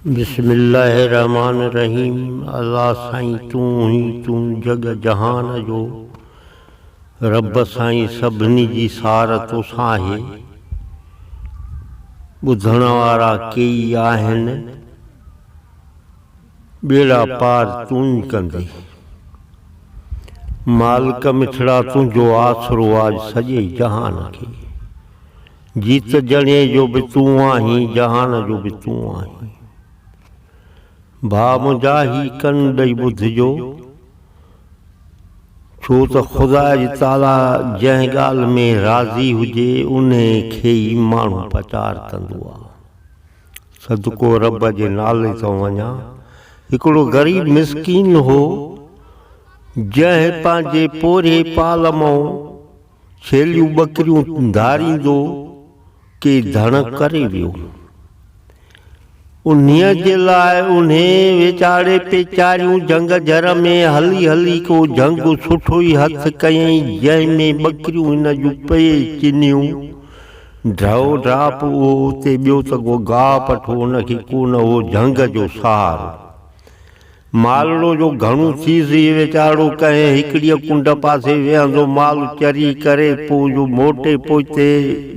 بسم الله الرحمٰن الرحيم الله سائين تون ئي تون جڳ جهان جو رب سائين سڀني جي سار توسان آهي ٻڌڻ وارا ڪيئي آهن ٻيڙا پار تون ئي ڪندين مالڪ مٺڙا تنهنجو آسرو آج سڄي جهان کي. جيت جڻي جو به تون آهين، جهان جو به تون آهين. ڀاء منهنجا هي ڪن ڏئي ٻڌجو، ڇو ته خدا جي تعاليٰ جنهن ڳالهه ۾ راضي هجي، انهي کي ئي ماڻهو پچار ڪندو آهي. صدقو رب جي نالي تان وڃان. هڪڙو غريب مسڪين هو، جنهن پنهنجي پورهيي پال مان ڇيليون ٻڪريون ڌاريندو ڪي ڌڻ ڪري ويو. انهيء جي لاء انهيء ويچاري پيچاريون جهنگ جهر ۾ هلي هلي ڪو جهنگ سٺو ئي هٿ ڪيائين، جنهن ۾ ٻڪريون هن جون پئي چنيون. ڍؤ ڍاپ اهو اتي ٻيو ته ڪو گاهه پٺو هن کي ڪو نه هو، جهنگ جو سهارو. مالڙو جو گهڻو ٿيس، هي ويچارڙو ڪنهن هڪڙيء ڪنڊ پاسي ويهندو مال چري ڪري پوء جو موٽي پوئتي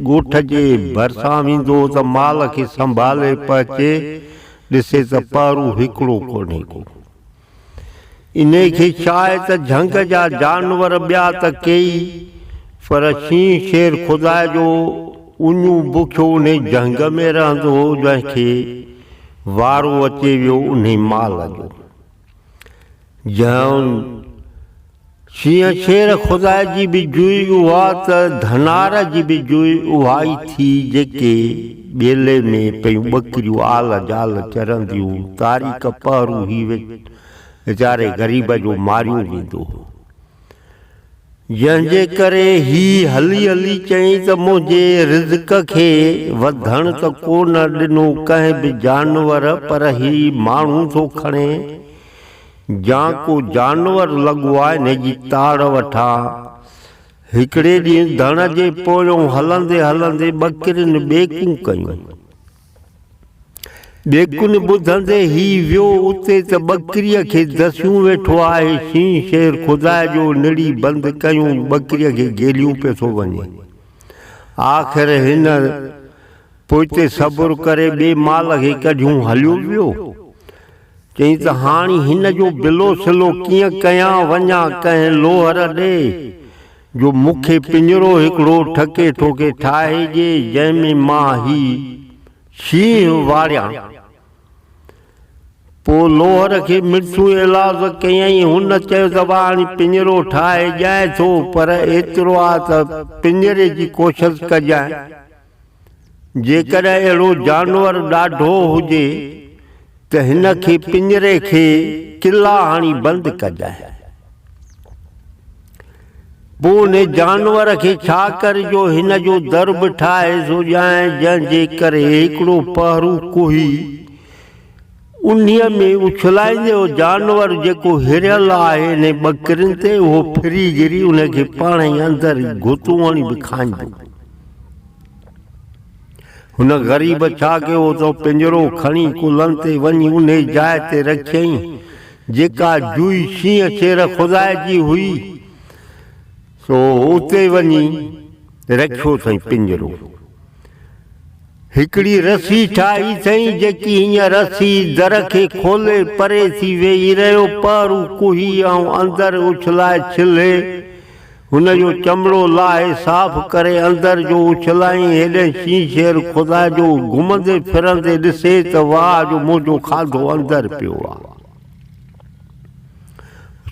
ڳوٺ جي ڀرسان ويندو ته مال کي سنڀالي پهچي ڏسي ته پهرو هڪڙو ڪونهي ڪو. انهيء کي ڇاهي ته جهنگ جا جانور ٻيا ته ڪيئي پر شينهن شير خدا جو اڃون بکيو انهيء جهنگ ۾ رهندو هو جنهن کي وارو اچي ويو انهي مال جو، جنهن شينهن شير خدا جي به جوئي اها ته ڌنار جي به جوئي اها ئي ٿي، جيڪي ٻيلي ۾ پيون ٻڪريون آل جال چرنديون، تاريڪ پهرو هي ويچاري غريب جو ماريون ويندو هو. جنهن جي ڪري هي هلي هلي چيائين ته منهنجي رزق کي وڌڻ ته ڪو نه ڏنو ڪنهن به جانور پر هي ماڻهو ٿو کڻي جان ڪو جانور لڳو آهي انهي جي تاڙ وٺان. هڪڙي ڏينهن ڌڻ جي پويون هلندي هلندي ٻڪرين ٻيڪون ڪيون. ٻيڪن ٻڌندي هي ويو اتي ته ٻڪريء کي دسيون ويٺو آهي. شينهن شير خدا جو نڙي بند ڪيون ٻڪريء کي گيليون پيو ٿو وڃي. آخر هن پوئتي صبر ڪري ٻئي مال کي ڪڍيون هليو ويو. چيائين ته هاڻي هن جو بلو سلو ڪيئن ڪيان وڃان ڪنهن لوهر ڏي. جو مون کي پڃرو هڪڙو ٺڪي ٺوڪي ٺاهي ڏي، جنهن ۾ مان هي شينهن واڙيان. پوء لوهر کي مڙسون ايلاز ڪيائين. هن چيو ته وا هاڻي پڃرو ٺاهي ڏيانء ٿو، پر ايترو آ ته پڃري جي ڪوشش ڪجانء. جيڪڏهن اهڙو جانور ڏاڍو هجي ته هن کي پڃري کي ڪلا هڻي بند ڪجانء. پوء انهي جانور کي ڇا ڪر جو هن جو در به ٺاهي سو ڄائين جنهن جي ڪري هڪڙو پهرو ڪوهي انهيء ۾ اڇلائيندي اهو جانور جيڪو هريل آهي انهي ٻڪرين تي اهو ڦري گري انهي کي پاڻ ئي اندر گهتون هڻي به کائيندو. هن غريب ڇا ڪيو ته پڃرو کڻي ڪلهن تي وڃي انهي جاء تي رکيائين جيڪا جوئي شينهن شير خدا جي هئي، سو اتي وڃي رکيو اٿئين پڃرو. هڪڙي رسي ٺاهي اٿئين، جيڪي هينئن رسي در کي کولي پري ٿي ويهي رهيو، پهرو ڪوهي ۽ اندر اڇلائي ڇلهي هن جو چمڙو لاهي صاف ڪري اندر جو اڇلائين، هيڏهن شينهن شير خدا جو گهمندي ڦرندي ڏسي ته واهه جو منهنجو کاڌو اندر پيو آ.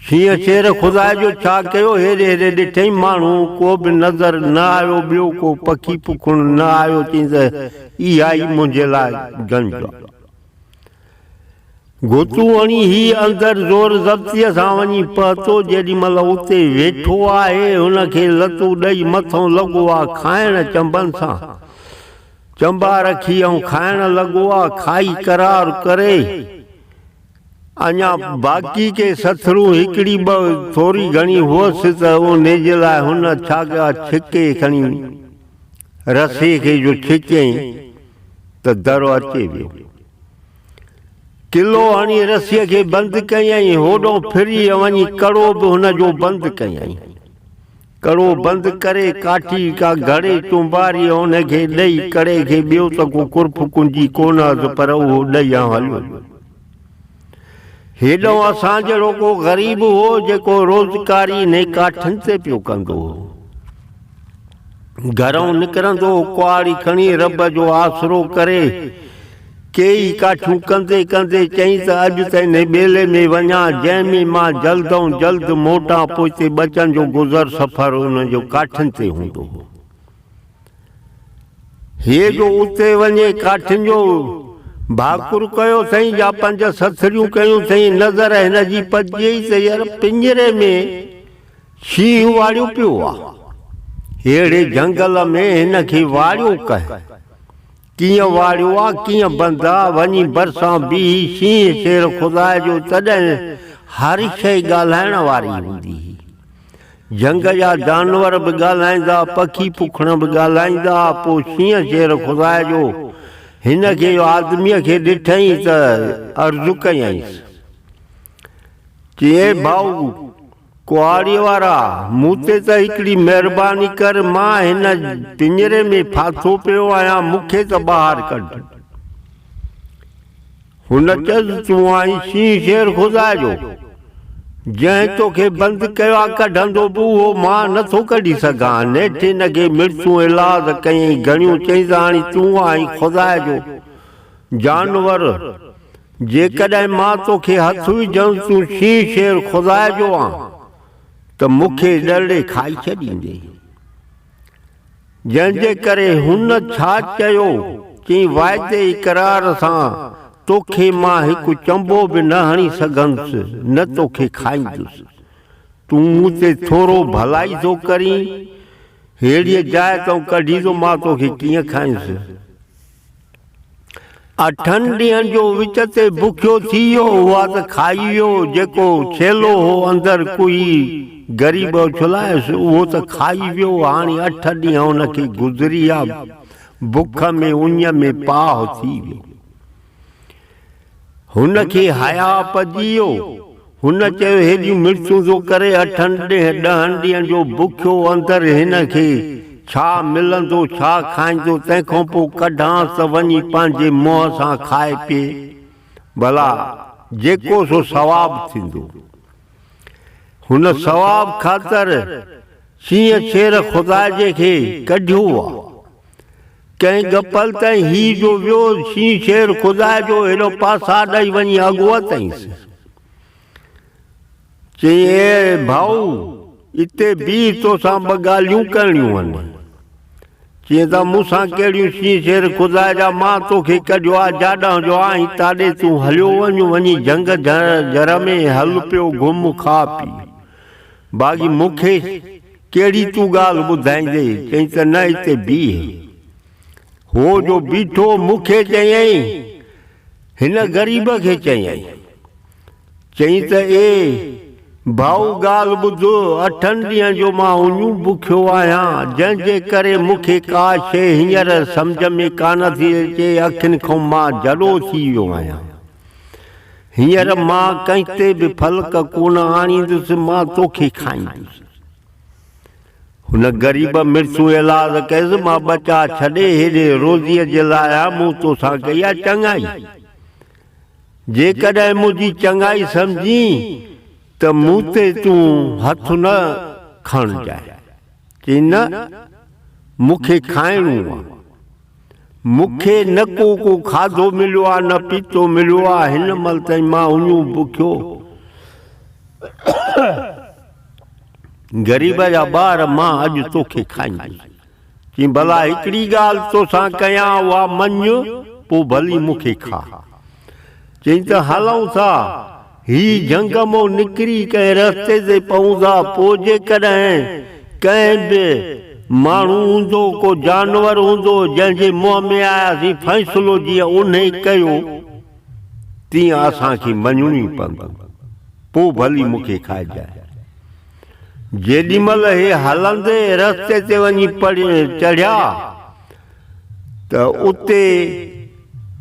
شينهن شير خدا جو ڇا ڪيو، هيڏي هيڏي ڏٺئين ماڻهو ڪو به نظر نه آيو، ٻيو ڪو پکي پکڻ نه آيو، چيائين ته اها ئي منهنجي لاء گنج آ. گهتون هڻي هي اندر زور ضبطيء سان وڃي پهتو. جيڏي مهل اتي ويٺو آهي، هن کي لتون ڏئي مٿئون لڳو آ کائڻ چنبن سان. چنبا رکي ۽ کائڻ لڳو آ. کائي قرار ڪري اڃا باقي ڪي سٿرون هڪڙي ٻه ٿوري گهڻي هئس ته انهي جي لاء هن ڇا ڪيو آ ڇڪي کڻي رسي کي جو ڇڪيائين ته در اچي ويو. ڪلو هڻي رسيء کي بند ڪيائين. هوڏهون ڦري وڃي ڪڙو به هن جو بند ڪيائين. ڪڙو بند ڪري ڪاٺي ڪا گهڙي چونباريء ان کي ڏئي ڪڙي کي ٻيو ته ڪو ڪرف ڪنجي ڪونه هئس پر اهو ڏئي آئون هليو ويو. هيڏهون اسان جهڙو ڪو غريب هو جيڪو روزڪاري انهي ڪاٺين تي پيو ڪندو هو. گهرئون نڪرندو هو ڪهاڙي کڻي رب جو آسرو ڪري ڪيئي ڪاٺيون ڪندي ڪندي چيائين ته اڄ ته انهي ٻيلي ۾ وڃان جنهن ۾ مان جلدئون جلد موٽان پوئتي ٻچن جو گذر سفر انهن جو ڪاٺين تي هوندو هو. هي جو اتي وڃي ڪاٺين جو ڀاڪر ڪيو اٿئين يا پنج سٿريون ڪيون اٿئين نظر هن جي پئجي ئي ته يار پڃري ۾ شينهن واڙيو پيو آ. ههڙي جهنگل ۾ هن کي واڙيو ڪنهن؟ ڪيئن واڙيو آ، ڪيئن بند آ، وڃي ڀرسان بيهي شينهن شير خدا جو تڏهن هر شيء ڳالهائڻ واري هوندي هئي. جهنگ جا جانور به ڳالهائيندا، پکي پکڻ به ڳالهائيندا، پوء شينهن شير خدا جو هن کي آدميء کي ڏٺئين ته عرض ڪيائينس، چيائين ڀائو! ڪهاڙيء وارا، مون تي ته هڪڙي مهرباني ڪر، مان هن پڃري ۾ ڦاٿو پيو آهيان، مون کي ته ٻاهر ڪڍ. هن چيس، تون آهين شينهن شير خدا جو، جنهن توکي بند ڪيو آهي، ڪڍندو به اهو، مان نه ٿو ڪڍي سگهان. نيٺ هن کي مڙسون ايلاز ڪيائين گهڻيون، چيائين ته هاڻي تون آهين خدا جو جانور، جيڪڏهن مان توکي هٿ وجهندس تون شينهن شير خدا جو آن ته مون کي ڏرڙي کائي ڇڏيندين. جنهن جي ڪري هن ڇا چيو، چيائين واعدي اقرار سان توکي مان هڪ چنبو به نه هڻي سگهندس نه توکي کائيندس. تون مون تي ٿورو ڀلائي ٿو ڪرين، ههڙيء جاء تان ڪڍي ٿو مان توکي ڪيئن کائينس. اٺن ڏينهن جو وچ تي بکيو ٿي ويو، اها ته کائي ويو، جيڪو ڇيلو هو اندر ڪوهي غريب اڇلايس، اهو ته کائي ويو، هاڻي اٺ ڏينهن ان کي گذري ويا، بک ۾ اڃ ۾ پاهه ٿي ويو. هن کي حياء پئجي ويو. هن چيو هيڏيون مرچون ٿو ڪري اٺن ڏينهن ڏهن ڏينهن جو بکيو اندر هن کي ڇا ملندو ڇا کائيندو تنهن کان پوء ڪڍانس ته وڃي پنهنجي منهن سان کائي پئي ڀلا جيڪو سو ثواب ٿيندو. هن ثواب خاطر شينهن شير خدا جي کي ڪڍيو آ. ڪنهن ڳپل تائين هي جو ويو شينهن شير خدا جو هيڏو پاسا ڏئي وڃي اڳوتئينس. چيائين اي ڀائو اتي بيهه توسان ٻه ڳالهيون ڪرڻيون هن. چيائين ته مون سان ڪهڙيون شينهن شير خدا جا مان توکي ڪڍيو آ جاڏانهن جو آهين تاڏي تون هليو وڃ وڃي جهنگ جهر ۾ هل پيو گهم کاء پي. باقي مون کي ڪهڙي تون ڳالهه ٻڌائيندين؟ چيائين ته نه اتي بيهه. هو جو بيٺو مون کي چيائين، هن غريب کي چيائين. چيائين ته اي ڀائو ڳالهه ٻڌ، اٺن ڏينهن جو مان اڃون بکيو آهيان، جنهن جي ڪري مون کي ڪا شيء هينئر سمجهه ۾ ڪانه ٿي اچي، اکين کان مان جڏو ٿي ويو آهيان. هينئر مان ڪنهن تي به فلڪ ڪونه آڻيندس، مان توکي کائيندس. هن غريب مرسون ايلاز ڪيس، مان ٻچا ڇڏي هيڏي روزيء جي لاء آيا، مون توسان ڪئي آ چڱائي. جيڪڏهن منهنجي چڱائي سمجهين ته مون تي تون هٿ نه کڻجانء. چيائين، نه، مون کي کائڻو آ. مون کي نه ڪو ڪو کاڌو مليو آ نه پيتو مليو آ، هن مهل تائين مان اڃون بکيو. غريب جا ٻار مان اڄ توکي کائيندس. چيائين ڀلا هڪڙي ڳالهه توسان ڪيان اها مڃ پوء ڀلي مون کي کاء. چيائين ته هلون ٿا، هي جهنگ مون نڪري ڪنهن رستي تي پئون ٿا، پوء جيڪڏهن ڪنهن به ماڻهو هوندو، ڪو جانور هوندو، جنهن جي منهن ۾ آياسين، فيصلو جيئن انهي ڪيو، تيئن اسان کي مڃڻو ئي پوندو، پوء ڀلي مون کي کائجانء. جيڏي مهل هي هلندي رستي تي وڃي چڙهيا ته اتي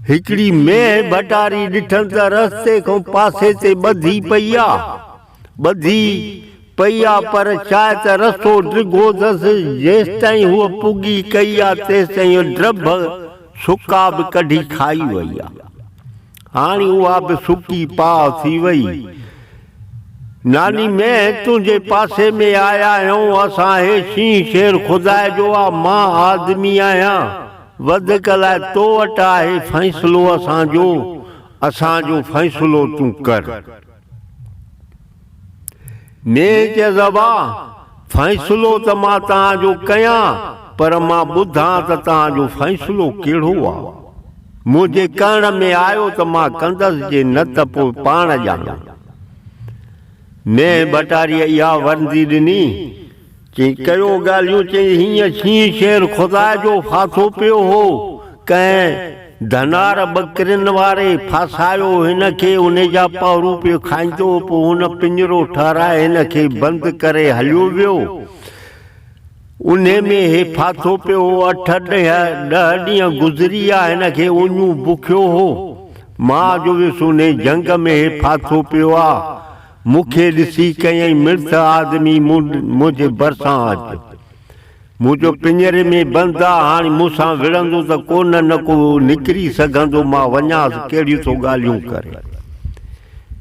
هڪڙي مينهن ڀٽاري ڏٺن ته رستي کان پاسي تي ٻڌي پئي آ. ٻڌي پئي آ پر ڇاهي ته رستو ڊگهو اٿس، جيستائين هوء پڳي ڪئي آ تيستائين ڊڀ سڪا به ڪڍي کائي وئي آ. هاڻي اها به سڪي پاهه ٿي وئي. ناني مينهن تنهنجي پاسي ۾ آيا آهيون، اسان هي شينهن شير خدا جو آ، مان آدمي آهيان، وڌڪ لاء تو وٽ آهي فيصلو اسان جو، اسان جو فيصلو تون ڪر. مينهن چيس ابا، فيصلو ته مان توهان جو ڪيان، پر مان ٻڌان ته توهان جو فيصلو ڪهڙو آ. منهنجي ڪرڻ ۾ آيو ته مان ڪندس، جي نه ته پوء پاڻ ڄاڻو. مينهن ڀٽاريء اها ورندي ڏني. چيائين، ڪيو ڳالهيون؟ چيائين، هينئن شينهن شير خدا جو ڦاٿو پيو هو، ڪنهن ڌنار ٻڪرين واري ڦاسايو هن کي، انهي جا پهرو پيو کائيندو هو، پوء هن پڃرو ٺهرائي هن کي بند ڪري هليو ويو. انهي ۾ هي ڦاٿو پيو هو، اٺ ڏهه ڏينهن گذري ويا، هن کي اڃون بکيو هو. مان جو ويس انهي جهنگ ۾ هي ڦاٿو پيو آ. مون کي ڏسي ڪيائين مڙس آدمي منهنجي ڀرسان اچ. مون چيو پڃري ۾ بند آ هاڻي مون سان وڙهندو ته ڪونه نه ڪو نڪري سگهندو مان وڃانس ڪهڙيون ٿو ڳالهيون ڪري.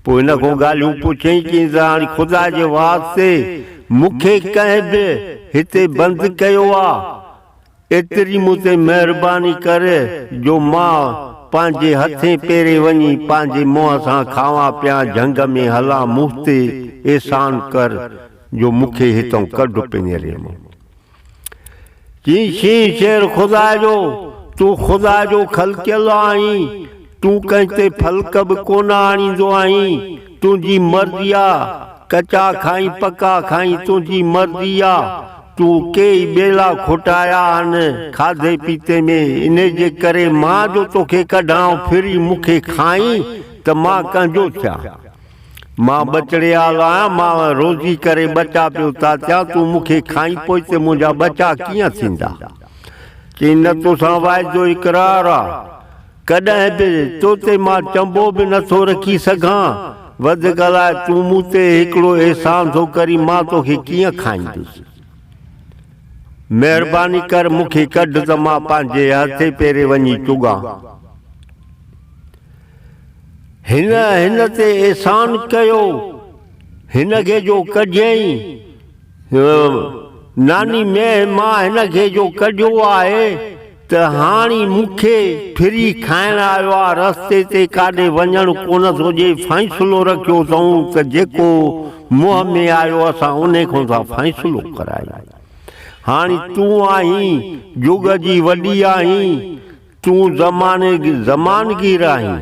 پوء هن کان ڳالهيون پڇيائين چيائين ته هاڻي خدا جي واسطي مون کي ڪنهن به هتي بند ڪيو آ. ايتري مون تي مهرباني ڪر جو مان پنهنجي هٿين پيرين وڃي پنهنجي منهن سان کاوان پيان جهنگ ۾ هلان مون تي احسان ڪر جو مون کي هتئون ڪڍ پڃري مان. چيائين شينهن شير خدا جو تون خدا جو خلقيل آهين تون ڪنهن تي فلڪ به ڪونه آڻيندو آهين تنهنجي مرضي آ ڪچا کائين پڪا کائين تنهنجي مرضي آ تون ڪيئي ٻيلا کوٽايا آهن کاڌي پيتي ۾، انهي جي ڪري مان جو توکي ڪڍان ۽ ڦري مون کي کائين ته مان ڪنهن جو ٿيان؟ مان ٻچڙيال آهيان، مان روزي ڪري ٻچا پيو تاتيان، تون مون کي کائين پوئتي منهنجا ٻچا ڪيئن ٿيندا؟ چيائين، نه توسان واعدو اقرار آ. ڪڏهن به تو تي مان چنبو به نه ٿو رکي سگهان. وڌ ڳالهاء، تون مون تي هڪڙو احسان ٿو ڪرين، مان توکي ڪيئن کائيندس؟ مهرباني ڪر مون کي ڪڍ ته مان پنهنجي هٿين پيرين وڃي چڳان. هن هن تي احسان ڪيو، هن کي جو ڪڍيائين. ناني مينهن مان هن کي جو ڪڍيو آهي ته هاڻي مون کي ڦري کائڻ آيو آ، رستي تي ڪاڏي وڃڻ ڪونه ٿو ڏئي، فيصلو رکيو اٿئون ته جيڪو منهن ۾ آيو اسان انهي کان ٿا فيصلو ڪرايون. هاڻي تون آهين جڳ جي وڏي آهين، تون زماني زمانگير آهين.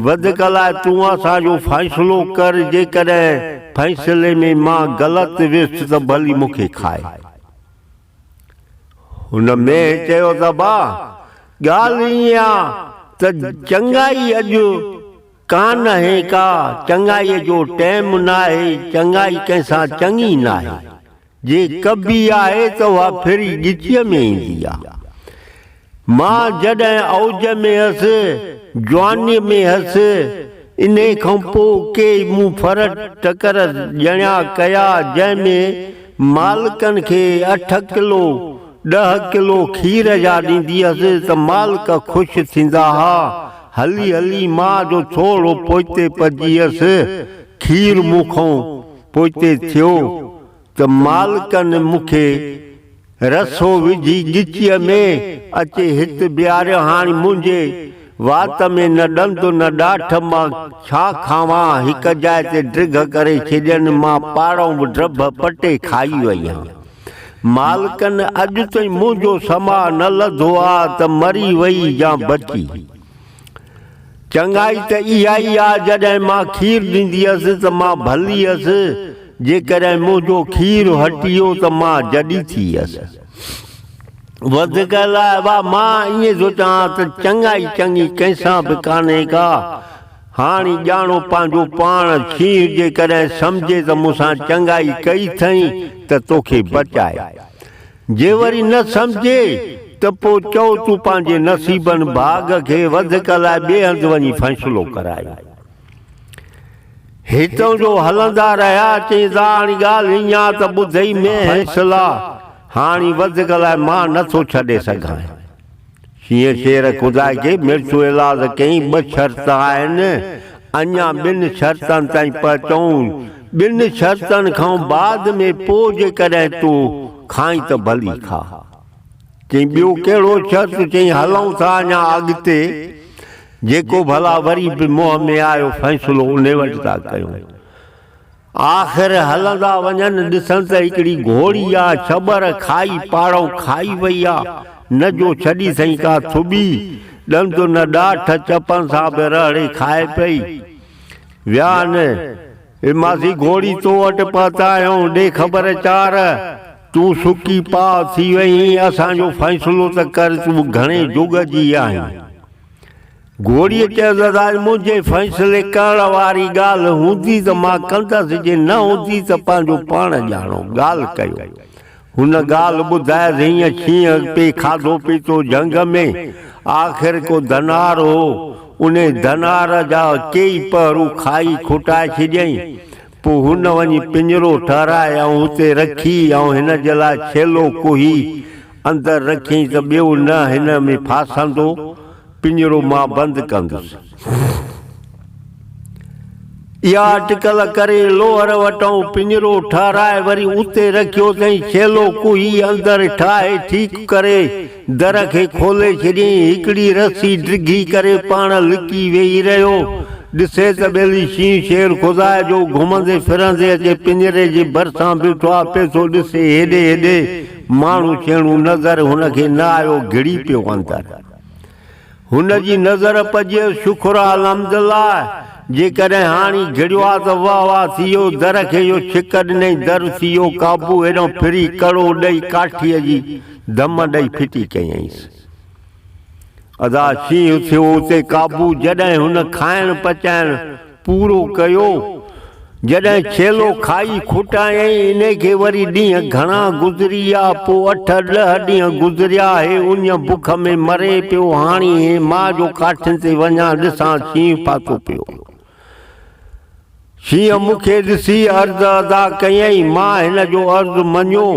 وڌڪ لاء تون اسان جو فيصلو ڪر، جيڪڏهن فيصلي ۾ مان غلط ويس ته ڀلي مون کي کائي. هن مينهن چيو ته ابا، ڳالهه ائين آ ته چڱائي اڄ ڪانهي ڪا، چڱائيء جو ٽيم ناهي، چڱائي ڪنهن سان چڱي ناهي. جي ڪبي آهي ته اها ڦري ڳچيء ۾ ايندي آ. مان جڏهن اوج ۾ هئس، جوانيء ۾ هئس، انهيء کان پوء ڪيئي مون ڦر ٽڪر ڄڻيا ڪيا، جنهن ۾ مالڪن کي اٺ ڪلو، ڏهه ڪلو کير جا ڏيندي هئس ته مالڪ خوش ٿيندا ها. هلي هلي مان جو ٿورو پوئتي پئجي ويس، کير مون کان پوئتي ٿيو ته مالڪن مون کي رسو وجهي ڳچيء ۾ اچي هت بيهاريو. هاڻي منهنجي وات ۾ نه ڏند نه ڏاٺ، مان ڇا کاوان؟ هڪ جاء تي ڊگهه ڪري ڇڏين، مان پاڙئون به ڊڀ پٽي کائي وئي هان. مالڪن اڄ تائين منهنجو سماء نه لڌو آ ته مري وئي يا بچي. چڱائي ته اها ئي آ جڏهن مان کير ڏيندي هيس ته مان ڀلي هيس، جيڪڏهن منهنجو کير هٽي ويو ته مان جڏي ٿي ويس. وڌيڪ لاء ابا مان ائين ٿو چوان ته چڱائي چڱي ڪنهن سان به ڪانهي ڪا. هاڻي ڄاڻو پنهنجو پاڻ، شينهن جيڪڏهن سمجهي ته مون سان چڱائي ڪئي اٿئين ته توکي بچائي. جي وري نه سمجهي ته پوء چئو تون پنهنجي نصيبن ڀاڳ کي وڌڪ لاء ٻئي هنڌ وڃي فيصلو ڪرايو. هتئون جو هلندا رهيا، چيائين ته هاڻي ڳالهه ائين آ ته ٻڌئي مين فيصلا، هاڻي وڌڪ لاء مان نه ٿو ڇڏي سگهان. شينهن شير خدا کي مرچو ايلاز ڪيائين، ٻه شرط آهن، اڃا ٻن شرطن تائين پهچون، ٻن شرطن کان بعد ۾ پوء جيڪڏهن تون کائين ته ڀلي کاء. چيائين ٻيو ڪهڙو شرط؟ چيائين هلون ٿا اڃا اڳتي، جيڪو ڀلا وري به منهن ۾ آيو فيصلو انهي وٽ ٿا ڪيون. آخر هلندا وڃن، ڏسن ته هڪڙي گهوڙي آ، ڇٻر کائي پاڙئون کائي وئي آ، نه جو ڇڏي سئين ڪا ٿٻي، ڏند نه ڏاٺ، چپن سان به رهڙي کائي پئي. ويا نه، اي ماسي گهوڙي تو وٽ پهتا آهيون، ڏي خبر چار، تون سڪي پاء ٿي وئين، اسان جو فيصلو ته ڪر، تون گهڻي جوڳ جي آهين. گهوڙيء چيو ته دادا منهنجي فيصلي ڪرڻ واري ڳالهه هوندي ته مان ڪندس، جي نه هوندي ته پنهنجو پاڻ ڄاڻو. ڳالهه ڪيو. هن ڳالهه ٻڌايس هيئن شينهن پئي کاڌو پيتو جهنگ ۾، آخر ڪو ڌنار هو، انهي ڌنار جا ڪيئي پهرو کائي کٽائي ڇڏيائين. پوء هن وڃي پڃرو ٺهرائي ۽ اتي رکي ۽ هن جي لاء ڇيلو ڪوهي اندر رکيائين ته ٻيو نه هن ۾ ڦاسندو، پڃرو مان بند ڪندس. اها اٽڪل ڪري لوهر وٽئون پڃرو ٺهرائي وري اتي رکيو اٿئين. ڇيلو ڪوهي اندر ٺاهي ٺيڪ ڪري در کي کولي ڇڏيائين. هڪڙي رسي ڊگهي ڪري پاڻ لڪي ويهي رهيو. ڏسي ته ٻيلي شينهن شير خدا جو گهمندي ڦرندي اچي پڃري جي ڀرسان بيٺو آ. پيسو ڏسي هيڏي هيڏي ماڻهو ڇيڻو نظر هن کي نه آيو گهڙي پيو اندر. هن جي نظر پڄيس، شڪر آ الحمدالله، جيڪڏهن هاڻي گهڙيو آ ته واه واه ٿي ويو، در کي اهو ڇڪ ڏنئي، در ٿي ويو قابو، هيڏانهن ڦري ڪڙو ڏئي ڪاٺيء جي ڌم ڏئي ڦٽي ڪيائينس. ادا شينهن ٿيو اتي قابو، جڏهن هن کائڻ پچائڻ پورو ڪيو. جڏهن ڇيلو کائي کٽايائين، انهي کي وري ڏينهن گهڻا گذري ويا، پوء اٺ ڏهه ڏينهن گذريا، هي اڃ بک ۾ مري پيو، هاڻي هي مان جو ڪاٺين تي وڃان ڏسان شينهن ڦاٿو پيو. شينهن مون کي ڏسي عرض ادا ڪيائين، مان هن جو عرض مڃيو.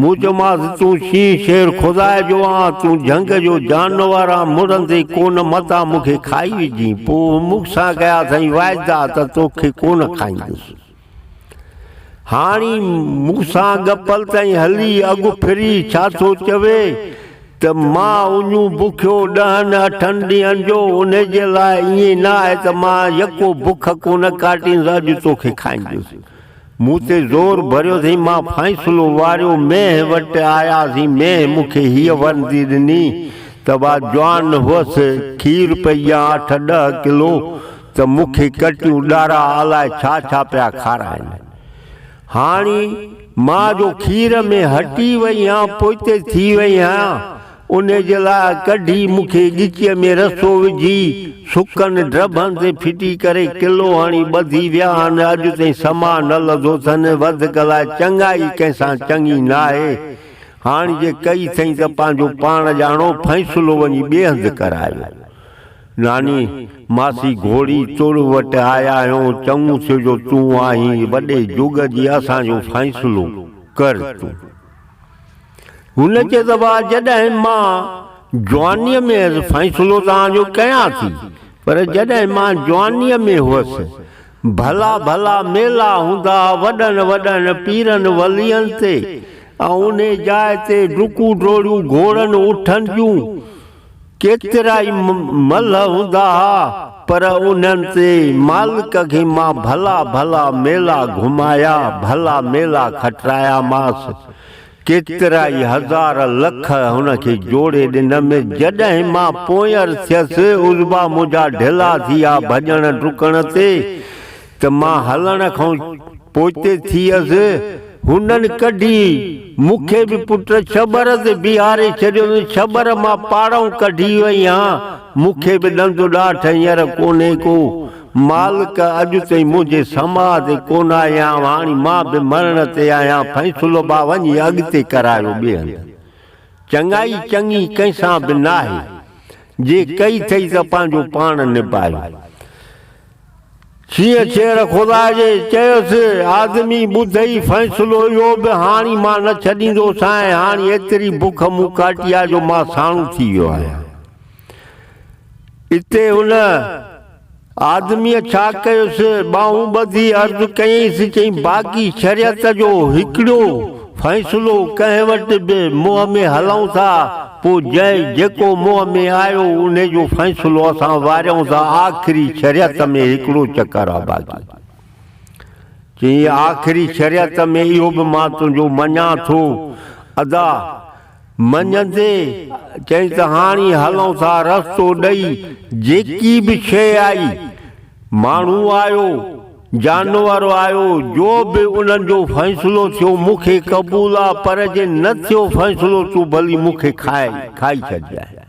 مون چيومانس، تون شينهن شير خدا جو آن، تون جهنگ جو جانور آن، مڙندي ڪونه، متان مون کي کائي وجهين. پوء مون سان ڪيا اٿئي واعدا ته توکي ڪونه کائيندس. هاڻي مون سان ڳپل تائين هلي اڳ ڦري ڇا ٿو چوي ته مان اڃون بکيو ڏهن اٺن ڏينهن جو، انهي جي لاء ائين نه آهي ته مان يڪو بک ڪونه ڪاٽيندس، اڄ توکي کائيندس. مون تي زور ڀريو اٿئي، مان فيصلو واريو، مينهن وٽ آياسين، مينهن مون کي هيء ورندي ڏني ته وا جوان هئس، کير پئي ڏيان اٺ ڏهه ڪلو، ته مون کي ڪٽيون ڏارا الائي ڇا ڇا پيا کارائن. هاڻي مان جو کير ۾ هٽي وئي هان، پوئتي ٿي وئي هان، انهي جي لاء ڪڍي مون کي ڳچيء ۾ رسو وجهي، سڪن ڊڀن تي ڦٽي ڪري ڪلو هڻي ٻڌي ويا آهن، اڄ تائين سماء نه لڌو اٿن، وڌڪ لاء چڱائي ڪنهن سان چڱي ناهي، هاڻي جي ڪئي اٿئي ته پنهنجو پاڻ ڄاڻو، فيصلو وڃي ٻئي هنڌ ڪرايو. ناني، ماسي گهوڙي تڙ وٽ آيا آهيون، چڱو ٿيو جو تون آهين، وڏي جوڳ جي اسان جو فيصلو ڪر تون. هن چيو ته ڀاء جڏهن مان جوانيء ۾ هيس فيصلو توهان جو ڪيان ٿي، پر جڏهن مان جوانيء ۾ هئس، ڀلا ڀلا ميلا هوندا ها وڏن وڏن پيرن ولين تي ۽ انهي جاء تي ڊڪون ڊوڙيون گهوڙن اٺن جون، ڪيترائي ملهه هوندا ها، پر انهن تي مالڪ کي مان ڀلا ڀلا ميلا گهمايا، ڀلا ميلا کٽرايامانس. ڪيترائي هزار لک هن کي جوڙي ڏنم. جڏهن مان پوئر ٿيس، عضوا منهنجا ڍلا ٿي ويا ڀڄڻ ڊڪڻ تي، ته مان هلڻ کان پوئتي ٿيس. هنن ڪڍي مون کي به پٽ ڇٻر تي بيهاري ڇڏيو. ڇٻر مان پاڙئون ڪڍي وئي هان. مون کي به ڏند ڏاٺ هينئر ڪونهي ڪو. مالڪ اڄ تائين منهنجي سماء تي ڪونه آئي آهيان. هاڻي مان به مرڻ تي آهيان. فيصلو با وڃي اڳتي ڪرايو ٻئي هنڌ. چڱائي چڱي ڪنهن سان به ناهي، جي ڪئي ٿئي ته پنهنجو پاڻ نڀايو. شينهن شير خدا جي چيس، آدمي ٻڌئي فيصلو اهو به هاڻي مان نه ڇڏيندوسانء، هاڻي ايتري بک مون ڪاٽي آ جو مان ساڻو ٿي ويو آهيان. اتي هن آدميء ڇا ڪيس، ٻانهون ٻڌي عرض ڪيائينس، چيائين، باقي شريعت جو هڪڙو فيصلو ڪنهن وٽ به منهن ۾ هلائون ٿا، پوء جنهن جيڪو منهن ۾ آيو، انهي جو فيصلو اسان واريون ٿا، آخري شريعت ۾ هڪڙو چڪر آ باقي. چيائين، آخري شريعت ۾ اهو به مان تنهنجو مڃان ٿو، ادا! مڃندي چيائين ته هاڻي هلون ٿا رستو ڏئي جيڪي به شيء آئي، ماڻهو آيو، جانور آيو، جو به انهن جو فيصلو ٿيو مون کي قبول آ پر جي نه ٿيو فيصلو تون ڀلي مون کي کائي کائي ڇڏجانء.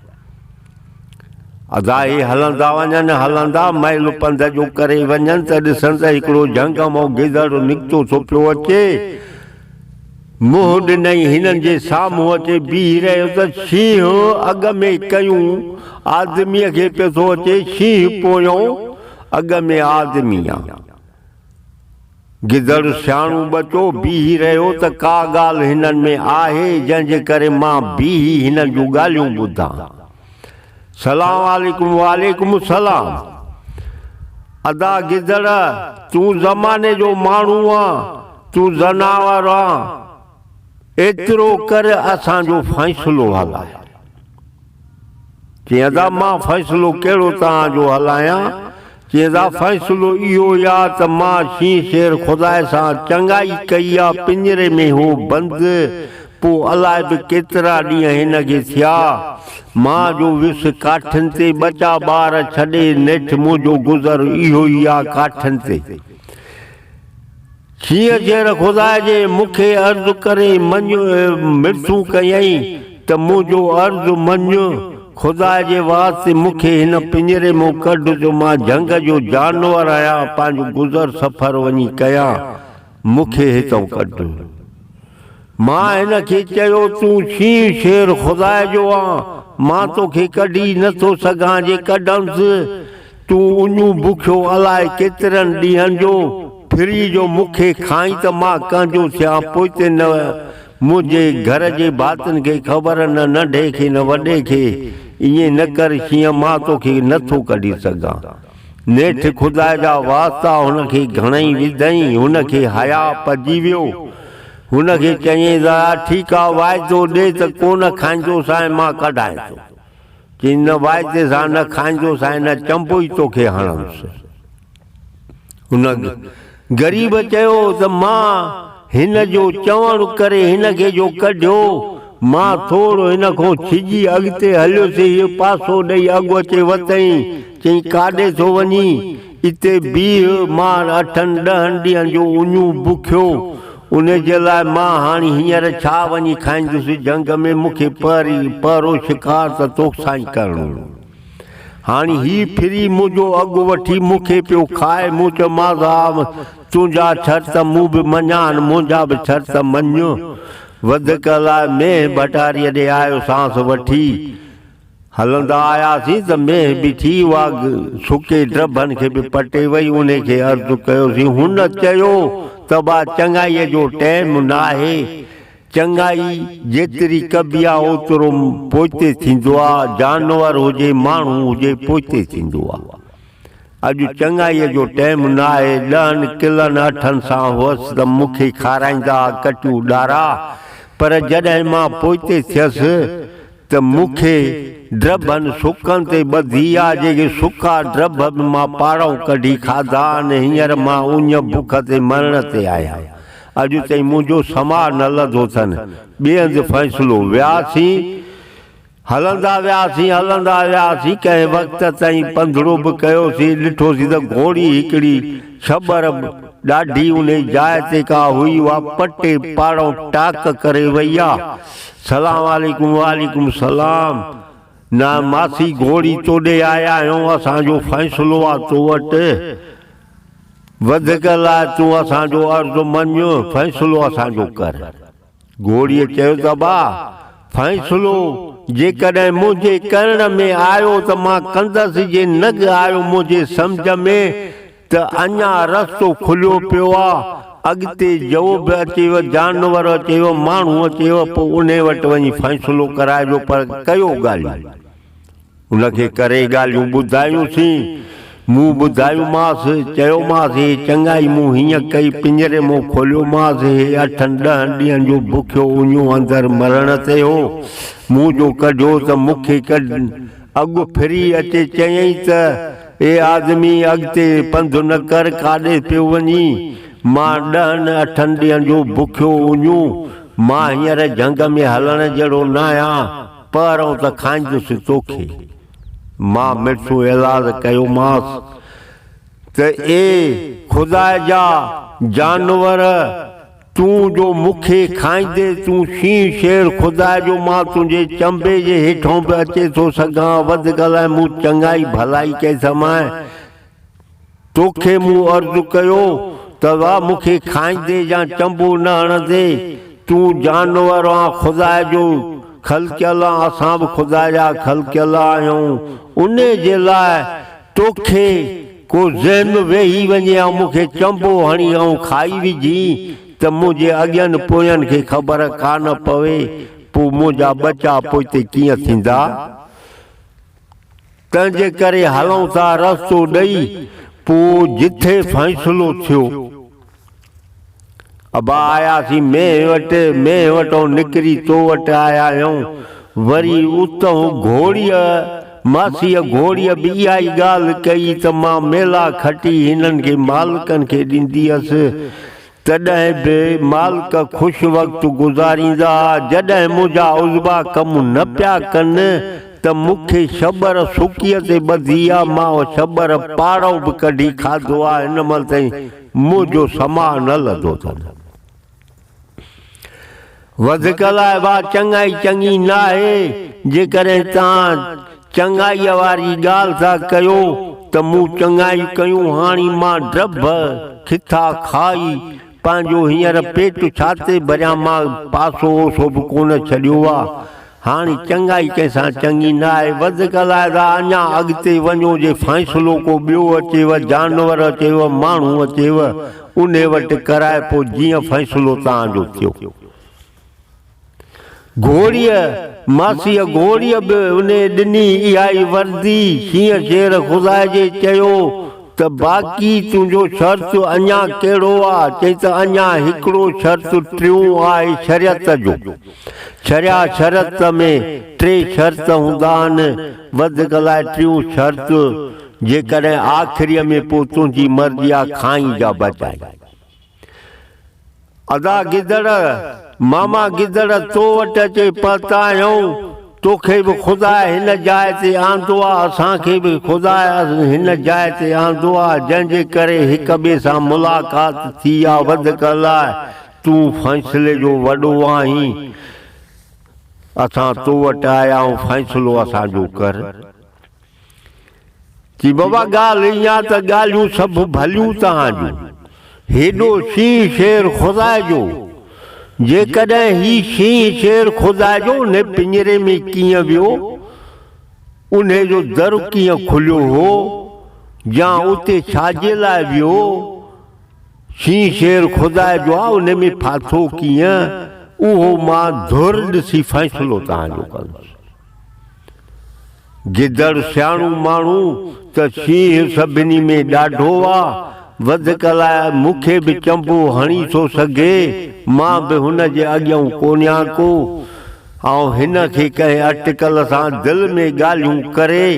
ادا هي هلندا وڃن هلندا ميل پنڌ جو ڪري وڃن ته ڏسن ته هڪڙو جهنگ مان گدڙ نڪتو ٿو پيو اچي. منهن ڏنئي هنن جي سامهون اچي بيهي رهيو ته شينهن اڳ ۾ ڪيون آدميء کي پيو ٿو اچي شينهن پويون اڳ ۾ آدمي آ. گدڙ سياڻو ٻچو بيهي رهيو ته ڪا ڳالهه هنن ۾ آهي جنهن جي ڪري مان بيهي هنن جون ڳالهيون ٻڌان. سلام عليڪم وعليڪم السلام. ادا گدڙ تون زماني جو ماڻهو آن تون زناور آن ايترو ڪر اسان جو فيصلو هلاء. چيائين ادا مان فيصلو ڪهڙو توهان جو هلايان؟ چيائين ادا فيصلو اهو ئي آ ته مان شينهن شير خداء سان چڱائي ڪئي آ پڃري ۾ هو بند پو الائي به ڪيترا ڏينهن هن کي ٿيا مان جو ويس ڪاٺين تي ٻچا ٻار ڇڏي نيٺ منهنجو گذر اهو ئي آ ڪاٺين تي. شينهن شير خدا جي مون کي عرض ڪري مڃ مرثون ڪيائين ته منهنجو عرض مڃ، خدا جي واسطي مون کي هن پڃري مان ڪڍ جو مان جهنگ جو جانور آهيان، پنهنجو گذر سفر وڃي ڪيان، مون کي هتئون ڪڍ. مان هن کي چيو، تون شينهن شير خدا جو آن، مان توکي ڪڍي نٿو سگهان، جي ڪڍنس تون اڃون بکيو الائي ڪيترن ڏينهن جو، ڦري جو مون کي کائين ته مان ڪنهن جو ٿيان، پوئتي نه منهنجي گهر جي ڀاتين کي خبر نه ننڍي کي نه وڏي کي، ائين نه ڪر شينهن مان توکي نه ٿو ڪڍي سگهان. نيٺ خدا جا واسطا هن کي گهڻئي وڌئين، هن کي حياء پئجي ويو. هن کي چيائين ته ٺيڪ آ واعدو ڏي ته ڪونه کائيندوسانء مان ڪڍائين ٿو. چيائين نه واعدي سان نه کائيندوسانء نه چنبو ئي توکي هڻندس. هن غريب چيو ته مان هن جو چوڻ ڪري هن کي جو ڪڍيو، مان ٿورو هن کان ڇڄي اڳتي هليس، هيء پاسو ڏئي اڳ اچي وتئين، چيائين ڪاڏي ٿو وڃين؟ اتي بيهه، مان اٺن ڏهن ڏينهن جو اڃون بکيو، ان جي لاء مان هاڻي هينئر ڇا وڃي کائيندس، جهنگ ۾ مون کي پهرو شڪار ته توسان ئي ڪرڻو هو. هاڻي هي ڦري منهنجو اڳ وٺي مون کي پيو کائي. مون چيومانس، ها تنهنجا شرط مون به مڃيا آهن، منهنجا به شرط مڃ. وڌڪ لاء مينهن ڀٽاريء ڏي آيوسانس وٺي. هلندا آياسين ته مينهن بيٺي اها سڪي ڊڀن کي به پٽي وئي. انهي کي عرض ڪيوسين. هن چيو ته با چڱائيء جو ٽيم ناهي. چڱائي جيتري ڪبي آ اوترو پوئتي ٿيندو آ، جانور هجي ماڻهو هجي پوئتي ٿيندو آ. اڄ چڱائيء جو ٽيم نه آهي، ڏهن ڪلن اٺن سان هئس ته مون کي کارائيندا ها ڪٽيون ڏارا، پر جڏهن مان پوئتي ٿيس ته مون کي ڊڀن سڪن تي ٻڌي آ، جيڪي سڪا ڊڀ به مان پاڙئون ڪڍي کاڌا آهن، هينئر مان اڃ بک تي مرڻ تي آهيان. اڄ تائين منهنجو سماء نه لڌو اٿن. ٻئي هنڌ فيصلو. وياسين، هلندا وياسين، هلندا وياسين، ڪنهن وقت تائين پنڌڙو به ڪيوسين، ڏٺوسين ته گهوڙي هڪڙي ڇٻر ڏاڍي انهي جاء تي ڪا هئي، اها پٽي پاڙئون ٽاڪ ڪري وئي آ. سلام عليڪم، وعليڪم سلام. نه ماسي گهوڙي توڏي آيا آهيون، اسان جو فيصلو آ تو وٽ. وڌڪ لاء تون اسان جو عرض مڃ، فيصلو اسان جو ڪر. گهوڙيء چيو ته ابا! فيصلو جيڪڏهن منهنجي ڪرڻ ۾ آيو ته مان ڪندس، جي نه آيو منهنجي سمجهه ۾ ته اڃا رستو کليو پيو آ، اڳتي جو به اچيو، جانور اچيو، ماڻهو اچيو، پوء انهي وٽ وڃي فيصلو ڪرائجو، پر ڪيو ڳالهيون. ان کي ڪري ڳالهيون ٻڌايون سين. مون ٻڌايومانس، چيومانس، هي چڱائي مون هيئن ڪئي، پڃري مون کوليومانس، هي اٺن ڏهن ڏينهن جو بکيو اڃو اندر مرڻ تي هو. مون جو ڪڍيو ته مون کي اڳ ڦري اچي چيائين ته، اي آدمي اڳتي پنڌ نه ڪر، ڪاڏي پيو وڃين؟ مان ڏهن اٺن ڏينهن جو بکيو اڃو، مان هينئر جهنگ ۾ هلڻ جهڙو ناهيان. پهرئون ته کائيندس توکي. مان مڙسون ايلاز ڪيومانس ته اي خدا جا جانور! تون جو مون کي کائيندين، تون شينهن شير خدا جو، مان تنهنجي چنبي جي هيٺئون به اچي ٿو سگهان، وڌ ڳالهاء، مون چڱائي ڀلائي ڪئي سمانء. توکي مون عرض ڪيو ته وا مون کي کائيندي يا چنبو نه هڻندي، تون جانور آن خدا جو خلقيل آن اسان به خدا جا خلقيل آهيون، انهي جي لاء توکي ڪو ذهن ويهي وڃي ۽ مون کي چنبو هڻي ۽ کائي وجهين ته منهنجي اڳين پوين کي خبر ڪانه پوي، پوء منهنجا ٻچا پوئتي ڪيئن ٿيندا؟ تنهنجي ڪري هلون ٿا رستو ڏئي پوء جٿي فيصلو ٿيو. ابا آياسين مينهن وٽ، مينهن وٽئون نڪري تو وٽ آيا آهيون. وري اتهون گهوڙيء، ماسيء گهوڙيء به اها ئي ڳالهه ڪئي ته مان ميلا کٽي هنن کي مالڪن کي ڏيندي هيس. تڏهن به مالڪ خوش وقت گذاريندا ها. جڏهن منهنجا عضوا ڪم نه پيا ڪن ته مون کي شٻر سڪيء تي ٻڌي ها، مان شٻر پاڙئون به ڪڍي کاڌو آ، هن مهل تائين منهنجو سماء نه لڌو اٿن. وڌيڪ لاء وا چڱائي چڱي ناهي، جيڪڏهن توهان چڱائيء واري ڳالهه ٿا ڪيو ته مون چڱايون ڪيون، هاڻي مان ڊڀ کٿا کائي پنهنجو هينئر پيٽ ڇاتي ڀريان، مان پاسو اوسو به ڪونه ڇڏيو آ، هاڻي چڱائي ڪنهن سان چڱي نه آهي. وڌيڪ لاء ته اڃا اڳتي وڃو، جي فيصلو ڪو ٻيو اچيو، جانور اچيو، ماڻهو اچيو، انهي وٽ ڪرائي پوء جيئن فيصلو توهان جو ٿيو. گهوڙيء، ماسيء گهوڙيء به انهي ڏني اها ئي وردي. شينهن شير خدا جي چيو ته باقي تنهنجو شرط اڃا ڪهڙو آ؟ چئي ته اڃا هڪڙو شرط ٽيون آهي شريعت جو. شريعا شرط ۾ ٽي شرط هوندا آهن، وڌيڪ لاء ٽيون شرط جيڪڏهن آخريء ۾ پوء تنهنجي مرضي آ کائين جا بچائين. ادا گدڙ، ماما گدڙ تو وٽ اچي پهتا آهيون، توکي به خدا هن جاء تي آندو آ، اسان کي به خدا هن جاء تي آندو آ، جنهن جي ڪري هڪ ٻئي سان ملاقات ٿي آ، وڌيڪ لاء تون فيصلي جو وڏو آهين، اسان تو وٽ آيا آهيون، فيصلو اسان جو ڪر. چي بابا ڳالهه ائين آ ته ڳالهيون سڀ ڀليون توهان جون. هيڏو شينهن شير خدا جو، جيڪڏهن هي شينهن شير خدا جو انهي پڃري ۾ ڪيئن ويو، انهي جو در ڪيئن کليو هو، يا اتي ڇاجي لاء ويو، شينهن شير خدا جو آ ان ۾ ڦاٿو ڪيئن، اهو مان ڌر ڏسي فيصلو توهان جو ڪندس. گدڙ سياڻو ماڻهو ته شينهن سڀني ۾ ڏاڍو آ، وڌڪ لاء مون کي به چنبو هڻي ٿو سگهي، مان به هن جي اڳيئون ڪونهيان ڪو. ۽ هن کي ڪنهن اٽڪل سان دل ۾ ڳالهيون ڪري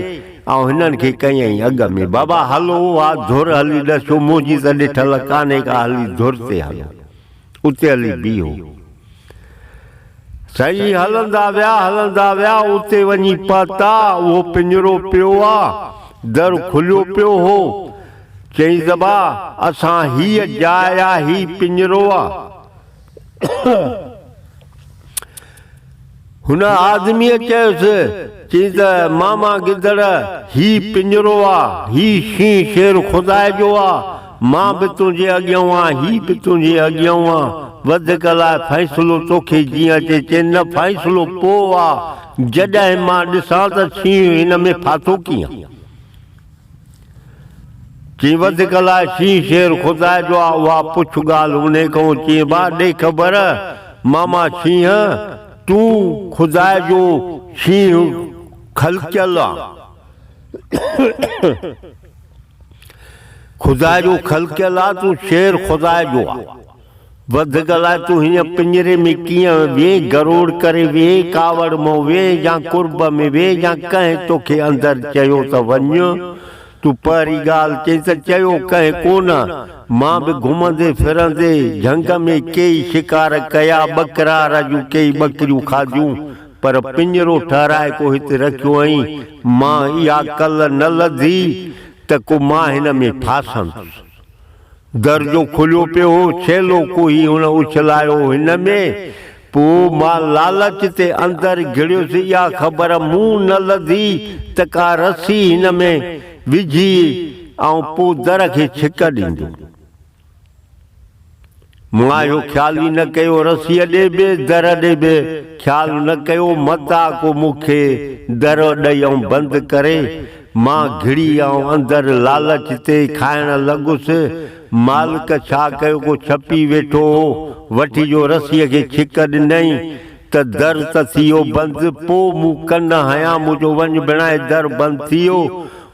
۽ هنن کي ڪيائين اڳ ۾، بابا هلو اها ڌر هلي ڏسو، منهنجي ته ڏٺل ڪانهي ڪا، هلي ڌر تي هلو، اتي هلي بيهو. سائين هلندا ويا، هلندا ويا، اتي وڃي پهتا، اهو پڃرو پيو آ، در کليو پيو هو. چيائين ته با، اسان هيء جاء آ، هي پڃرو آ. هن آدميء چيس، چي ته ماما گدڙ، هي پڃرو آ، هي شينهن شير خدا جو آ، مان به تنهنجي اڳيئون آن، هي به تنهنجي اڳيئون آ، وڌيڪ لاء فيصلو توکي جيئن اچي. چي نه فيصلو پوء آ، جڏهن مان ڏسان ته شينهن هن ۾ ڦاٿو ڪيئن. چي وڌيڪ لاء شينهن شير خدا جو آ، اها پڇ ڳالهه انهي کئون. چي با ڏي خبر ماما شينهن، تون خدا جو شينهن خلقيل آن. خدا جو خلقيل آ، تون شير خدا جو آ. وڌ ڳالهاء تون هيئن پڃري ۾ ڪيئن ويهين، گروڙ ڪري ويهين، ڪاوڙ مون ويهين يا قرب ۾ ويهين يا ڪنهن توکي اندر چيو ته وڃ؟ تون پهرين ڳالهه چئين ته چيو ڪنهن ڪونه. مان به گهمندي ڦرندي جهنگ ۾ ڪيئي شڪار ڪيا، ٻڪرار جون ڪيئي ٻڪريون کاڌيون، پر پڃرو ٺهرائي ڪو هت رکيو ائين، مان اها ڪل نه لڌي ته ڪو مان هن ۾ ڦاسندس. در جو کليو پيو هو، ڇيلو ڪوهي هن اڇلايو هن ۾، پوء مان لالچ تي اندر گهڙيس، اها خبر مون نه لڌي ته ڪا رسي هن ۾ وجهي ۽ پوء در کي ڇڪ ڏيندو. مون اهو خيال ئي نه ڪيو، رسيء ڏي به، در ڏي به خيال نه ڪيو، متان ڪو مون کي در ڏئي ۽ بند ڪري. مان گهڙي ۽ اندر لالچ تي کائڻ لڳس. مالڪ ڇا ڪيو ڪو ڇپي ويٺو هو، وٺي جو رسيء کي ڇڪ ڏنائين ته در ته ٿي ويو بند. پوء مون ڪن هنيا، مون چيو وڃ ڀيڻائي در بند ٿي ويو.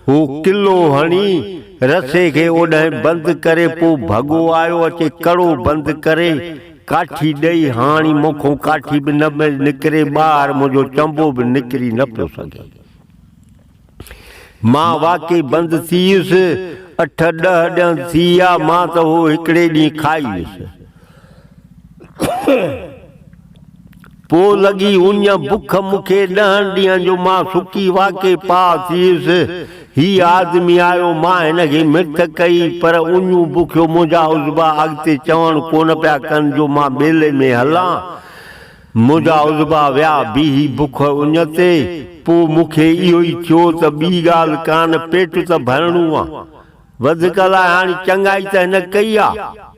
هو ڪلو هڻي رسي کي اوڏانهن بند ڪري پوء ڀڳو آيو، اچي ڪڙو بند ڪري ڪاٺي ڏئي، هاڻي مون کان ڪاٺي به نه نڪري ٻاهر منهنجو چنبو به نڪري نه پيو سگهي. مان واقعي بند ٿي ويس. اٺ ڏهه ڏينهن ٿي ويا، مان ته هو هڪڙي ڏينهن کائي ويس. پوء لڳي اڃ بک مون کي ڏهن ڏينهن جو مان سڪي واقعي پاهه ٿي ويس. هي آدمي آيو، مان هن کي مرٿ ڪئي، پر اڃون بکيو منهنجا عضوا اڳتي چوڻ ڪونه پيا ڪن جو مان ٻيلي ۾ هلان. منهنجا عضوا ويا بيهي بک اڃ تي. پوء مون کي اهو ئي ٿيو ته ٻي ڳالهه ڪانه، پيٽ ته ڀرڻو آ. وڌيڪ لاء هاڻي چڱائي ته هن ڪئي آ،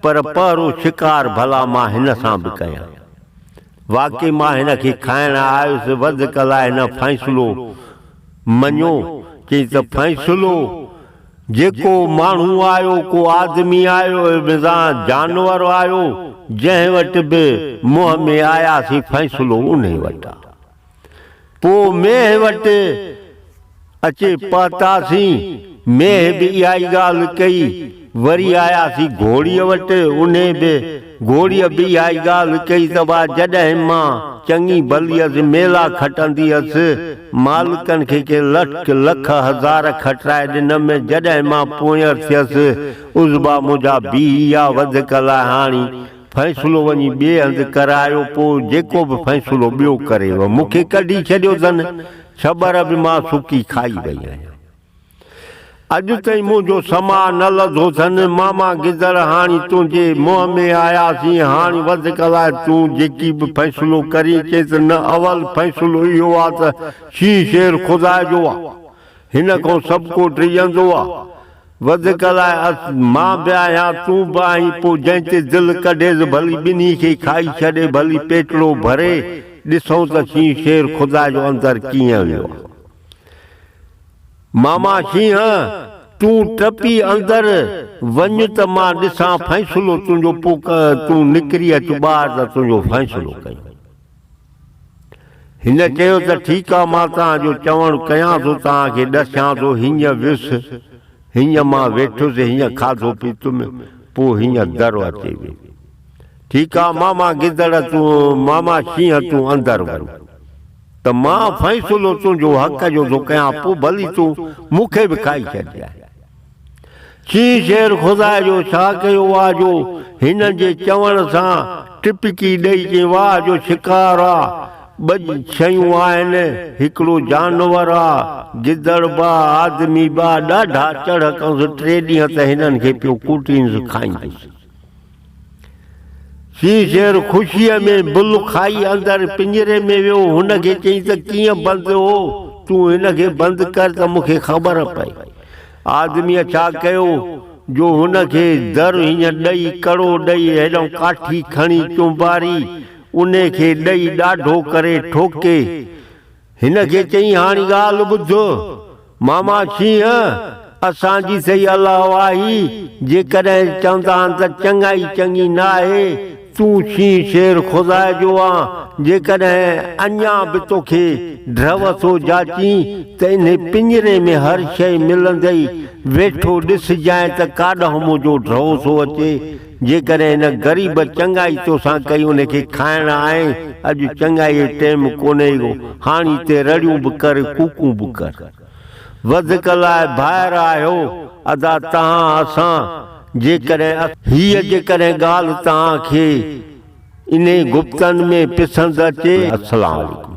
پر پهرو شڪار ڀلا مان هن سان به ڪيان. واقعي مان هن کي کائڻ آيس، وڌيڪ لاء هن فيصلو مڃيو، چيائين ته فيصلو جيڪو ماڻهو آيو، ڪو آدمي آيو يا جانور آيو، جنهن وٽ به منهن ۾ آياسين فيصلو انهي وٽ آ. پوء مينهن وٽ اچي پهتاسين. مينهن به اها ئي ڳالهه ڪئي. وري آياسين گهوڙيء وٽ. انهي به گهوڙيء به اها ئي ڳالهه ڪئي ته وا جڏهن مان چڱي ڀلي هيس، ميلا کٽندي هيس، مالڪن کي ڪي لک لک هزار کٽرائي ڏنم، جڏهن مان پوئينر ٿيس، عضوا منهنجا بيهي ويا، وڌيڪ لاء هاڻي فيصلو وڃي ٻئي هنڌ ڪرايو، پوء جيڪو به فيصلو ٻيو ڪريو، مون کي ڪڍي ڇڏيو اٿن، ڇٻر به مان سڪي کائي وئي آهيان. اڄ تائين منهنجو سماء نه لڌو اٿن. ماما گدڙ هاڻي تنهنجي منهن ۾ آياسين، هاڻي وڌيڪ لاء تون جيڪي به فيصلو ڪرين، چئين ته نه اول فيصلو اهو آ ته شينهن شير خدا جو آ، هن کان سڀڪو ڊڄندو آ. وڌيڪ لاء اس مان به آهيان، تون به آهين، پوء جنهن تي دل ڪڍيس ڀلي ٻنهي کي کائي ڇڏي، ڀلي پيٽڙو ڀري، ڏسون ته شينهن شير خدا جو اندر ڪيئن ويو آ. ماما شينهن، تون ٽپي اندر وڃ ته مان ڏسان فيصلو تنهنجو، پوء تون نڪري اچ ٻاهر ته تنهنجو فيصلو ڪيون. هن چيو ته ٺيڪ آ مان توهان جو چوڻ ڪيان ٿو توهان کي ڏسيان ٿو هينئن ويس هينئن مان ويٺس هينئن کاڌو پيتم پوء هينئن در اچي ويو ٺيڪ آ ماما گدڙ تون ماما شينهن تون اندر وڃ ته مان فيصلو تنهنجو حق جو ٿو ڪيان پوء ڀلي تون مون کي به کائي ڇڏجانء. چي شير خدا جو ڇا ڪيو آ جو هنن جي چوڻ سان ٽپڪي ڏئي چي واهه جو شڪار آ ٻه شيون آهن هڪڙو جانور آ گدڙ به آ آدمي به آ ڏاڍا چڙهه ڪنس ٽي ڏينهن ته هنن کي پيو ڪوٽينس کائيندس. چي شير خوشيء ۾ بل کائي اندر پڃري ۾ ويو هن کي چيائين ته ڪيئن بند هو تون هن کي بند ڪر ته مون کي خبر پئي. آدميء ڇا ڪيو؟ جو هن کي در هينئن ڏئي ڪڙو ڏئي هيڏانهن ڪاٺي کڻي چونباري انهي کي ڏئي ڏاڍو ڪري ٺوڪي هن کي چيائين هاڻي ڳالهه ٻڌ ماما شينهن اسان جي سهي الله واهي جيڪڏهن چوندا آهن ته چڱائي چڱي ناهي تون شينهن شير خدا جو آن جيڪڏهن اڃا به توکي ڍؤ ٿو جاچين ته انهي پڃري ۾ هر شيء ملندئي ويٺو ڏسجانء ته ڪاڏانهن منهنجو ڍؤ ٿو اچي جيڪڏهن هن غريب چڱائي توسان ڪئي ان کي کائڻ آئين اڄ چڱائي جو ٽيم ڪونهي ڪو هاڻي تي رڙيون به ڪر ڪوڪون به ڪر وڌڪ لاء ڀائر آهيو ادا تهان اسان جيڪڏهن هيء جيڪڏهن ڳالهه تهان کي انهي گفتن ۾ پسند اچي. السلام عليڪم.